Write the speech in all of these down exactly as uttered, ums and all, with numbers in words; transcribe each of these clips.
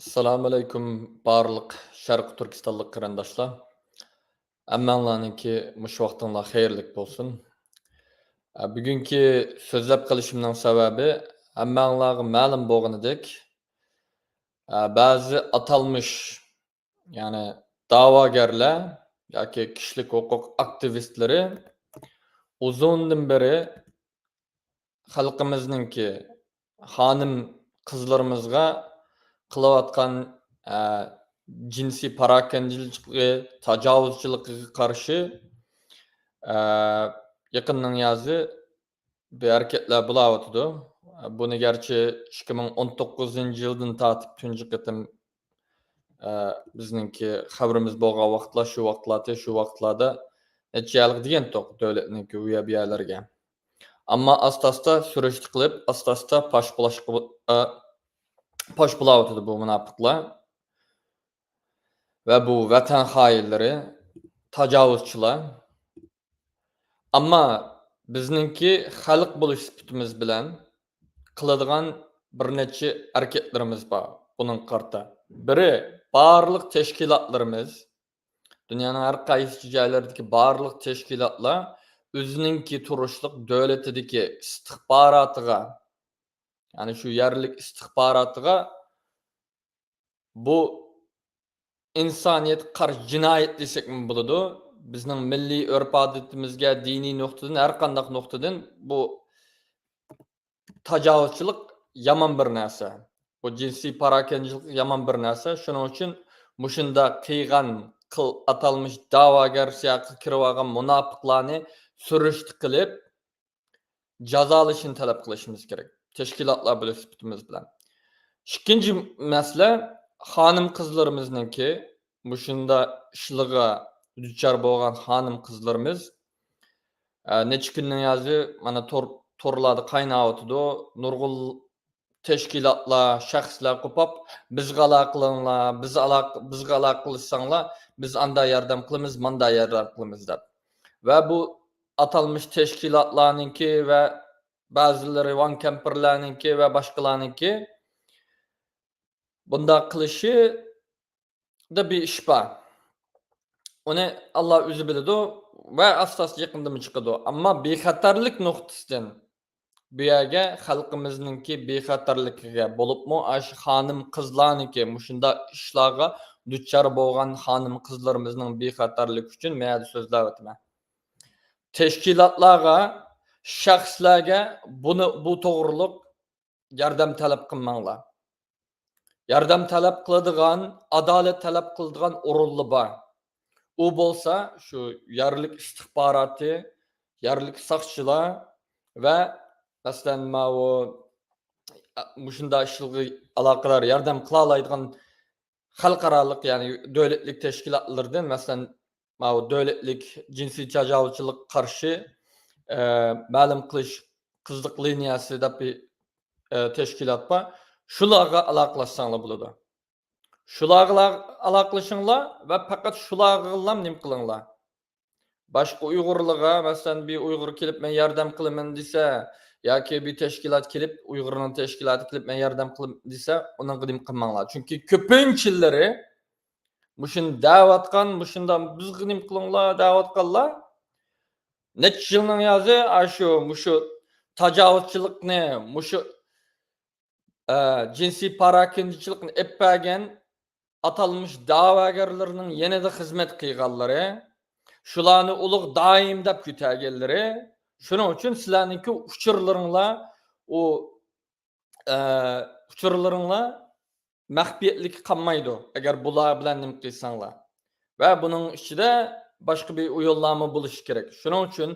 ئەسسالامۇئەلەيكۇم بارلىق شەرقىي تۈركىستانلىق قېرىنداشلار. ھەممەڭلارنىڭكى مۇشۇ ۋاقتىڭلار خەيرلىك بولسۇن. ئە، بۈگۈنكى سۆزلەپ قېلىشىمنىڭ سەۋەبى، ھەممەڭلارغا مەلۇم بولغىنىدەك، ئە، بەزى ئاتالمىش، يەنى دەۋاگەرلەر ياكى كىشىلىك ھوقۇق ئاكتىۋىستلىرى ئۇزۇندىن بېرى خەلقىمىزنىڭكى خانىم قىزلىرىمىزغا قىلىۋاتقان، ئە، جىنسىي پاراكەندىچىلىكى، تاجاۋۇزچىلىقىغا قارشى، ئە، يېقىننىڭيازى بىر ھەرىكەتلەر بولاۋاتىدۇ. بۇنى گەرچە ئىككى مىڭ ئون توققۇزىنچى يىلدىن تارتىپ تۇنجى قېتىم، ئە، بىزنىڭكى خەۋىرىمىز بولغان ۋاقىتلار شۇ ۋاقىتلارتى، شۇ ۋاقىتلاردا نەچچە يەرلىك دېگەنتۇق دۆلەتنىڭكى ئۇ يەر بۇ يەرلەرگە. ئەمما ئاستا-ئاستا سۈرۈشتە قىلىپ، ئاستا-ئاستا پاش بولاشقا، ئە، پاش بولاۋاتىدۇ بۇ مۇناپىقلار. ۋە بۇ ۋەتەن خائىنلىرى، تاجاۋۇزچىلار. ئەمما بىزنىڭكى خەلق بولۇش سۈپىتىمىز بىلەن قىلىدىغان بىر نەچچە ھەرىكەتلىرىمىز بار بۇنىڭغا قارىتا. بىرى، بارلىق تەشكىلاتلىرىمىز، دۇنيانىڭ ھەر قايسى جايلىرىدىكى بارلىق تەشكىلاتلار ئۆزىنىڭكى تۇرۇشلۇق دۆلىتىدىكى ئىستىخباراتىغا، يەنى شۇ يەرلىك ئىستىخباراتىغا بۇ ئىنسانىيەتكە قارشى جىنايەت دېسەكمۇ بولىدۇ. بىزنىڭ مىللىي ئۆرپ-ئادىتىمىزگە، دىنىي نۇقتىدىن، ھەر قانداق نۇقتىدىن بۇ تاجاۋۇزچىلىق يامان بىر نەرسە. بۇ جىنسىي پاراكەندىچىلىك يامان بىر نەرسە. شۇنىڭ ئۈچۈن مۇشۇنداق قىلغان قىل-، ئاتالمىش دەۋاگەر سىياقىغا كىرىۋالغان مۇناپىقلارنى سۈرۈشتە قىلىپ، جازالىشىنى تەلەپ قىلىشىمىز كېرەك، تەشكىلاتلار بىلەن سۈپىتىمىز بىلەن. ئىككىنچى مەسىلە، خانىم-قىزلىرىمىزنىڭكى مۇشۇنداق ئىشلارغا دۇچار بولغان خانىم-قىزلىرىمىز، ئە، نەچچە كۈننىڭ يازى مانا تور-، تورلاردا قايناۋاتىدۇ. نۇرغۇن تەشكىلاتلار، شەخسلەر قوپۇپ، «بىزگە ئالاقە قىلىڭلار، بىز ئالاق-، بىزگە ئالاقە قىلساڭلار، بىز ئاندا ياردەم قىلىمىز، ماندا ياردەم قىلىمىز» دەپ. ۋە بۇ ئاتالمىش تەشكىلاتلارنىڭكى ۋە بەزىلىرى ۋان كەمپىرلەرنىڭكى ۋە باشقىلارنىڭكى بۇنداق قىلىشىدا بىر ئىش بار. ئۇنى ئاللا ئۆزى بىلىدۇ ۋە ئاستا-ئاستا يېقىندىمۇ چىقىدۇ. ئەمما بىخەتەرلىك نۇقتىسىدىن بۇ يەرگە خەلقىمىزنىڭكى بىخەتەرلىكىگە، بولۇپمۇ ئاشۇ خانىم-قىزلارنىڭكى، مۇشۇنداق ئىشلارغا دۇچار بولغان خانىم-قىزلىرىمىزنىڭ بىخەتەرلىكى ئۈچۈن مەن يەردە سۆزلەۋاتىمەن. تەشكىلاتلارغا، شەخسلەرگە بۇنى، بۇ توغرۇلۇق ياردەم تەلەپ قىلماڭلار. ياردەم تەلەپ قىلىدىغان، ئادالەت تەلەپ قىلىدىغان ئورۇنلار بار. ئۇ بولسا شۇ يەرلىك ئىستىخباراتى، يەرلىك ساقچىلار ۋە مەسىلەن، ماۋۇ، مۇشۇنداق ئىشلارغا ئالاقىدار ياردەم قىلالايدىغان خەلقئارالىق، يەنى دۆلەتلىك تەشكىلاتلىرىدىن، مەسىلەن، ماۋۇ دۆلەتلىك جىنسىي تاجاۋۇزچىلىققا قارشى، ئە، مەلۇم قىلىش قىزىق لىنىيەسى دەپ بىر، ئە، تەشكىلات بار. شۇلارغا ئالاقىلاشساڭلار بولىدۇ. شۇلارغا ئالاقىلىشىڭلار ۋە پەقەت شۇلارغىلا نېمە قىلىڭلار. باشقا ئۇيغۇرلارغا، مەسىلەن، بىر ئۇيغۇر كېلىپ، «مەن ياردەم قىلىمەن» دېسە، ياكى بىر تەشكىلات كېلىپ، ئۇيغۇرنىڭ تەشكىلاتى كېلىپ، «مەن ياردەم قىلىمەن» دېسە، ئۇنىڭغا نېمە قىلماڭلار. چۈنكى كۆپىنچىلىرى مۇشۇنى دەۋاتقان، مۇشۇنداق بىزگە نېمە قىلىڭلار دەۋاتقانلار نەچچە يىلنىڭ يازى ئاشۇ، مۇشۇ تاجاۋۇزچىلىقنى، مۇشۇ، ئە، جىنسىي پاراكەندىچىلىكنى ئېلىپ بەرگەن ئاتالمىش دەۋاگەرلىرىنىڭ يېنىدا خىزمەت قىلغانلىرى، شۇلارنى ئۇلۇغ دائىم دەپ كۆتەرگەنلىرى، شۇنىڭ ئۈچۈن سىلەرنىڭكى ئۇچۇرلىرىڭلار، ئۇ، ئە، ئۇچۇرلىرىڭلار مەخپىيەتلىككە قالمايدۇ، ئەگەر بۇلار بىلەن نېمە قىلساڭلار. ۋە بۇنىڭ ئىچىدە باشقا بىر ئويۇنلارمۇ بولۇشى كېرەك. شۇنىڭ ئۈچۈن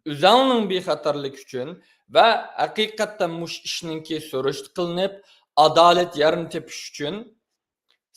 ئۆزەڭنىڭ بىخەتەرلىكى ئۈچۈن ۋە ھەقىقەتەن مۇشۇ ئىشنىڭكى سۈرۈشتە قىلىنىپ، ئادالەت يەرىنى تېپىش ئۈچۈن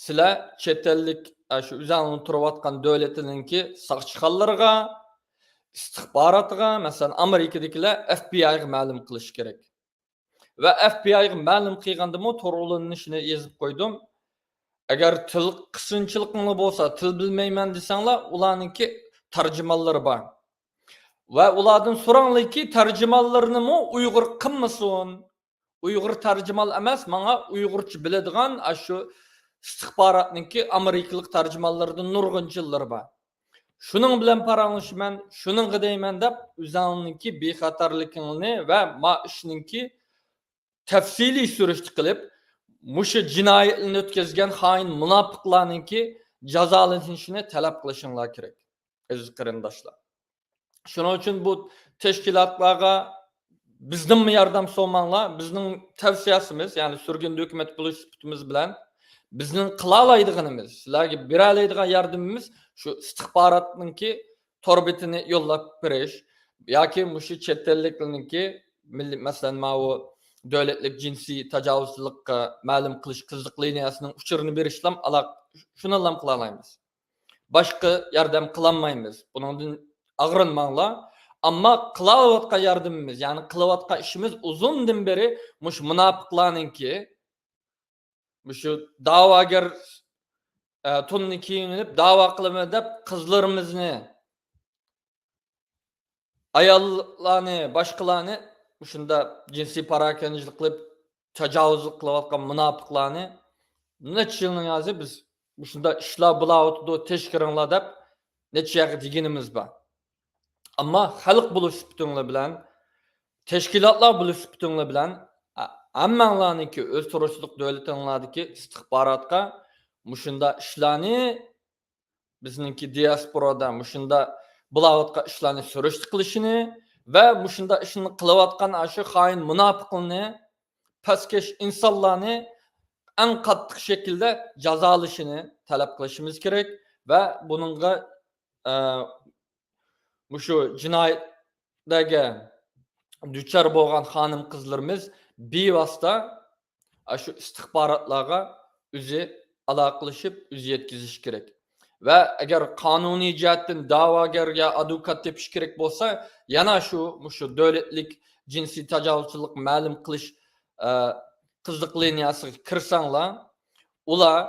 سىلەر چەت ئەللىك، ئە، شۇ ئۆزەڭنىڭ تۇرۇۋاتقان دۆلىتىنىڭكى ساقچىخانىلىرىغا، ئىستىخباراتىغا، مەسىلەن، ئامېرىكىدىكىلەر ئەف بى ئايغا مەلۇم قىلىش كېرەك. ۋە ئەف بى ئايغا مەلۇم قىلغاندىمۇ تور ئۇلىنىشىنى يېزىپ قويدۇم. ئەگەر تىل قىسىنچىلىقىڭلار بولسا، تىل بىلمەيمەن دېسەڭلار، ئۇلارنىڭكى تەرجىمانلىرى بار. ۋە ئۇلاردىن سوراڭلاركى، تەرجىمانلىرىنىمۇ ئۇيغۇر قىلمىسۇن. ئۇيغۇر تەرجىمان ئەمەس، ماڭا ئۇيغۇرچە بىلىدىغان، ئاشۇ ئىستىخباراتنىڭكى ئامېرىكىلىق تەرجىمانلىرىدىن نۇرغۇنچىلىرى بار. شۇنىڭ بىلەن پاراڭلىشىمەن، شۇنىڭغا دەيمەن دەپ، ئۆزۈڭنىڭكى بىخەتەرلىكىڭنى ۋە ما ئىشنىڭكى تەپسىلىي سۈرۈشتە قىلىپ، مۇشۇ جىنايەتلەرنى ئۆتكۈزگەن خائىن مۇناپىقلارنىڭكى جازالىنىشىنى تەلەپ قىلىشىڭلار كېرەك، ئەزىز قېرىنداشلار. شۇنىڭ ئۈچۈن بۇ تەشكىلاتلارغا بىزدىنمۇ ياردەم سورىماڭلار. بىزنىڭ تەۋسىيەسىمىز، يەنى سۈرگۈندە ھۆكۈمەت بولۇش سۈپىتىمىز بىلەن، بىزنىڭ قىلالايدىغىنىمىز، سىلەرگە بېرەلەيدىغان ياردىمىمىز شۇ ئىستىخباراتنىڭكى تور بېتىنى يوللاپ بېرىش ياكى مۇشۇ چەت ئەللىكلەرنىڭكى مىللىي، مەسىلەن، ماۋۇ دۆلەتلىك جىنسىي تاجاۋۇزچىلىققا مەلۇم قىلىش قىزىق لىنىيەسىنىڭ ئۇچۇرىنى بېرىشلام ئالاق-، شۇنىلا قىلالايمىز. باشقا ياردەم قىلالمايمىز. بۇنىڭدىن ئاغرىنماڭلار. ئەمما قىلاۋاتقان ياردىمىمىز، يەنى قىلىۋاتقان ئىشىمىز ئۇزۇندىن بېرى مۇشۇ مۇناپىقلارنىڭكى، مۇشۇ داۋاگەر، ئە، توننى كىيىۋېلىپ داۋا قىلىمەن دەپ قىزلىرىمىزنى، ئاياللارنى، باشقىلارنى مۇشۇنداق جىنسىي پاراكەندىچىلىك قىلىپ، تاجاۋۇزلۇق قىلىۋاتقان مۇناپىقلارنى نەچچە يىلنىڭ ھازىر بىز مۇشۇنداق ئىشلار بولاۋاتىدۇ، تەكشۈرۈڭلار دەپ نەچچە يەرگە دېگىنىمىز بار. ئەمما خەلق بولۇش سۈپىتىڭلار بىلەن، تەشكىلاتلار بولۇش سۈپىتىڭلار بىلەن، ھە-، ھەممەڭلارنىڭكى ئۆز تۇرۇشلۇق دۆلىتىڭلاردىكى ئىستىخباراتقا مۇشۇنداق ئىشلارنى، بىزنىڭكى دىياسپورادا مۇشۇنداق بولاۋاتقان ئىشلارنى سۈرۈشتە قىلىشىنى ۋە مۇشۇنداق ئىشنى قىلىۋاتقان ئاشۇ خائىن مۇناپىقلارنى، پەسكەش ئىنسانلارنى ئەڭ قاتتىق شەكىلدە جازالىشىنى تەلەپ قىلىشىمىز كېرەك ۋە بۇنىڭغا، ئە، مۇشۇ جىنايەتلەرگە دۇچار بولغان خانىم-قىزلىرىمىز بىۋاسىتە ئاشۇ ئىستىخباراتلارغا ئۆزى ئالاقىلىشىپ، ئۆزى يەتكۈزۈشى كېرەك. ۋە ئەگەر قانۇنىي جەھەتتىن دەۋاگەر يا ئادۋوكات تېپىش كېرەك بولسا، يەنە شۇ، مۇشۇ دۆلەتلىك جىنسىي تاجاۋۇزچىلىق مەلۇم قىلىش، ئە، قىزىق لىنىيەسىگە كىرسەڭلار، ئۇلار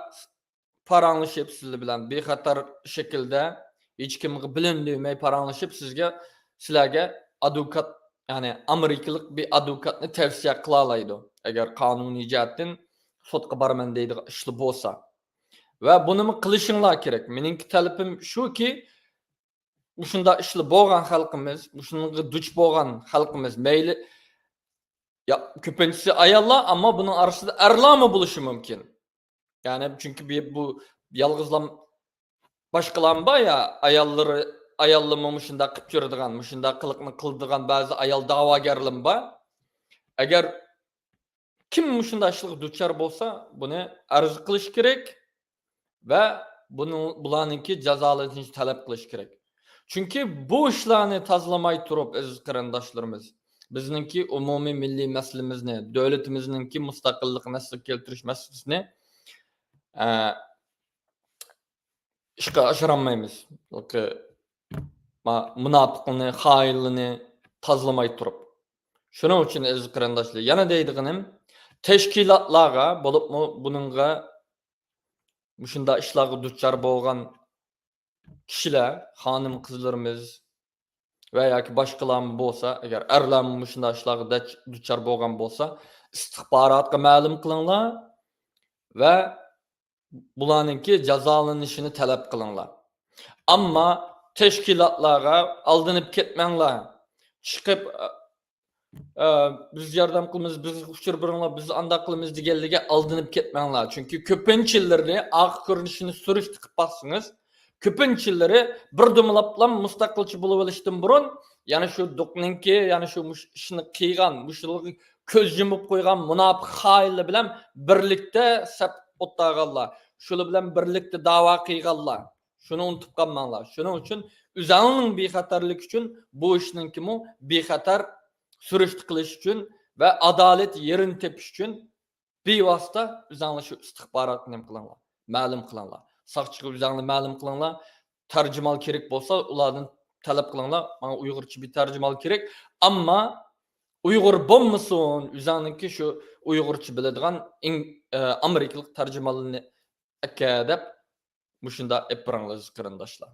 پاراڭلىشىپ سىلەر بىلەن بىخەتەر شەكىلدە، ھېچكىمگە بىلىندۈرمەي پاراڭلىشىپ سىزگە، سىلەرگە ئادۋوكات، يەنى ئامېرىكىلىق بىر ئادۋوكاتنى تەۋسىيە قىلالايدۇ، ئەگەر قانۇنىي جەھەتتىن سوتقا بارىمەن دەيدىغان ئىشلار بولسا. ۋە بۇنىمۇ قىلىشىڭلار كېرەك. مېنىڭكى تەلىپىم شۇكى، مۇشۇنداق ئىشلار بولغان خەلقىمىز، مۇشۇنىڭغا دۇچ بولغان خەلقىمىز، مەيلى، يا، كۆپىنچىسى ئاياللار، ئەمما بۇنىڭ ئارىسىدا ئەرلارمۇ بولۇشى مۇمكىن. يەنى، چۈنكى بۇ، بۇ يالغۇزلام، باشقىلارمۇ بار يا، ئاياللىرى، ئاياللىرىمۇ مۇشۇنداق قىلىپ يۈرىدىغان، مۇشۇنداق قىلىقنى قىلىدىغان بەزى ئايال دەۋاگەرلىرىمۇ بار. ئەگەر كىم مۇشۇنداق ئىشلارغا دۇچار بولسا، بۇنى ئەرز قىلىش كېرەك ۋە بۇنىڭ، بۇلارنىڭكى جازالىنىشىنى تەلەپ قىلىش كېرەك. چۈنكى بۇ ئىشلارنى تازىلىماي تۇرۇپ، ئەزىز قېرىنداشلىرىمىز، بىزنىڭكى ئومۇمىي مىللىي مەسىلىمىزنى، دۆلىتىمىزنىڭكى مۇستەقىللىقىنى ئەسلىگە كەلتۈرۈش مەسىلىسىنى، ئە، ئىشقا ئاشۇرالمايمىز. ما-، مۇناپىقنى، خائىنلىنى تازىلىماي تۇرۇپ. شۇنىڭ ئۈچۈن، ئەزىز قېرىنداشلار، يەنە دەيدىغىنىم، تەشكىلاتلارغا، بولۇپمۇ بۇنىڭغا، مۇشۇنداق ئىشلارغا دۇچار بولغان كىشىلەر، خانىم-قىزلىرىمىز ۋە ياكى باشقىلارمۇ بولسا، ئەگەر ئەرلەرمۇ مۇشۇنداق ئىشلارغا دەچ-، دۇچار بولغان بولسا، ئىستىخباراتقا مەلۇم قىلىڭلار ۋە بۇلارنىڭكى جازالىنىشىنى تەلەپ قىلىڭلار. ئەمما تەشكىلاتلارغا ئالدىنىپ كەتمەڭلار. چىقىپ، ئە، ئە، بىز ياردەم قىلىمىز، بىز ئۇچۇر بېرىڭلار، بىز ئانداق قىلىمىز دېگەنلىرىگە ئالدىنىپ كەتمەڭلار. چۈنكى كۆپىنچىلىرىنى ئارقا كۆرۈنۈشىنى سۈرۈشتە قىلىپ باقسىڭىز، كۆپىنچىلىرى بىر دومىلاپلا مۇستەقىلچى بولۇۋېلىشتىن بۇرۇن، يەنە شۇ دوقنىڭكى، يەنە شۇ مۇش-، ئىشنى قىلغان، مۇشۇلارغا كۆز يۇمۇپ قويغان مۇناپىق خائىنلار بىلەن بىرلىكتە سەپ ئولتۇرغانلار، شۇلار بىلەن بىرلىكتە داۋا قىلغانلار. شۇنى ئۇنتۇپ قالماڭلار. شۇنىڭ ئۈچۈن ئۆزۈڭنىڭ بىخەتەرلىكى ئۈچۈن بۇ ئىشنىڭكىمۇ بىخەتەر سۈرۈشتە قىلىش ئۈچۈن ۋە ئادالەت يېرىنى تېپىش ئۈچۈن بىۋاسىتە ئۆزۈڭلار شۇ ئىستىخباراتقا نېمە قىلىڭلار، مەلۇم قىلىڭلار. ساقچىغا ئۆزۈڭلار مەلۇم قىلىڭلار. تەرجىمىھال كېرەك بولسا، ئۇلاردىن تەلەپ قىلىڭلار، ماڭا ئۇيغۇرچە بىر تەرجىمىھال كېرەك. ئەمما ئۇيغۇر بولمىسۇن، ئۆزۈڭنىڭكى شۇ ئۇيغۇرچە بىلىدىغان ئىڭ-، ئە، ئامېرىكىلىق تەرجىمىھالنى ئەكە دەپ، مۇشۇنداق ئېلىپ بېرىڭلار، ئەزىز قېرىنداشلار.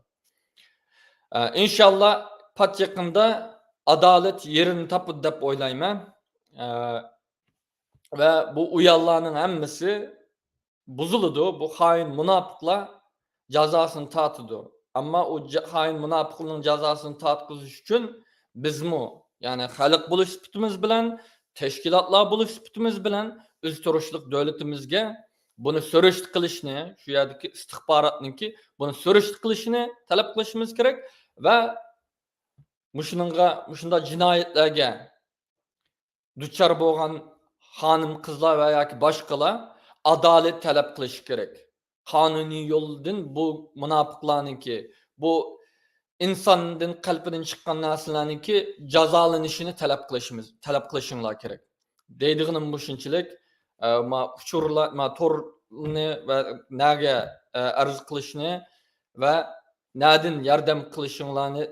ئە، ئىنشاللا، پات يېقىندا ئادالەت يېرىنى تاپىدۇ دەپ ئويلايمەن. ئە، ۋە بۇ ئۇيانلارنىڭ ھەممىسى بۇزۇلىدۇ. بۇ خائىن مۇناپىقلار جازاسىنى تارتىدۇ. ئەمما ئۇ جا-، خائىن مۇناپىقلارنىڭ جازاسىنى تارتقۇزۇش ئۈچۈن بىزمۇ، يەنى خەلق بولۇش سۈپىتىمىز بىلەن، تەشكىلاتلار بولۇش سۈپىتىمىز بىلەن ئۆز تۇرۇشلۇق دۆلىتىمىزگە بۇنى سۈرۈشتە قىلىشنى، شۇ يەردىكى ئىستىخباراتنىڭكى بۇنى سۈرۈشتە قىلىشىنى تەلەپ قىلىشىمىز كېرەك ۋە مۇشۇنىڭغا، مۇشۇنداق جىنايەتلەرگە دۇچار بولغان خانىم-قىزلار ۋە ياكى باشقىلار ئادالەت تەلەپ قىلىشى كېرەك. قانۇنىي يولدىن بۇ مۇناپىقلارنىڭكى، بۇ ئىنساندىن، قەلبىدىن چىققان نەرسىلەرنىڭكى جازالىنىشىنى تەلەپ قىلىشىمىز، تەلەپ قىلىشىڭلار كېرەك. دەيدىغىنىم مۇشۇنچىلىك، ئە، ما ئۇچۇرلار، ما تورنى ۋە نەگە، ئە، ئەرز قىلىشنى ۋە نەدىن ياردەم قىلىشىڭلارنى،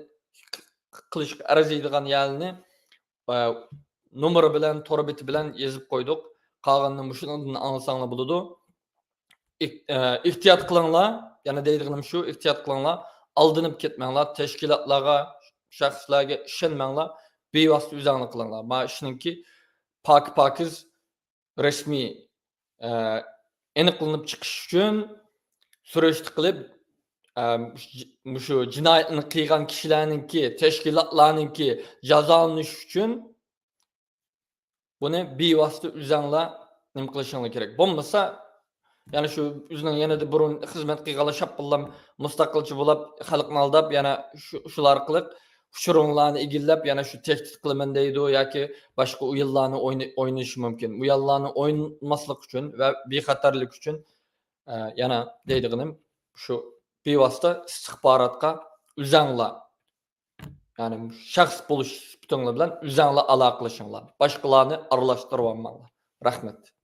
قىلىشقا ئەرزىيدىغان يەرنى، ئە، نومۇرى بىلەن، تور بېتى بىلەن يېزىپ قويدۇق. قالغىنىنى مۇشۇنىڭدىن ئاڭلىساڭلار بولىدۇ. ئېھ-، ئە، ئېھتىيات قىلىڭلار. يەنە دەيدىغىنىم شۇ، ئېھتىيات قىلىڭلار. ئالدىنىپ كەتمەڭلار. تەشكىلاتلارغا، شەخسلەرگە ئىشەنمەڭلار. بىۋاسىتە ئۆزەڭلار قىلىڭلار. مانا ئىشنىڭكى پاكىز-پاكىز رەسمىي، ئە، ئېنىقلىنىپ چىقىش ئۈچۈن سۈرۈشتە قىلىپ، ئە، مۇشۇ جىنايەتنى قىلغان كىشىلەرنىڭكى، تەشكىلاتلارنىڭكى جازالىنىشى ئۈچۈن بۇنى بىۋاسىتە ئۆزەڭلار نېمە قىلىشىڭلار كېرەك. بولمىسا، يەنە شۇ ئۆزىنىڭ يېنىدا بۇرۇن خىزمەت قىلغانلار شاپپىللام مۇستەقىلچى بولاپ، خەلقنى ئالداپ، يەنە شۇ، شۇلار ئارقىلىق ئۇچۇرۇڭلارنى ئىگىلەپ، يەنە شۇ تەھدىت قىلىمەن دەيدۇ ياكى باشقا ئويۇنلارنى ئوينا-، ئوينىشى مۇمكىن. ئويۇنلارنى ئوينىماسلىق ئۈچۈن ۋە بىخەتەرلىك ئۈچۈن، ئە، يەنە دەيدىغىنىم شۇ، بىۋاسىتە ئىستىخباراتقا ئۆزەڭلار، يەنى شەخس بولۇش سۈپىتىڭلار بىلەن ئۆزەڭلار ئالاقىلىشىڭلار. باشقىلارنى ئارىلاشتۇرۇۋالماڭلار. رەھمەت.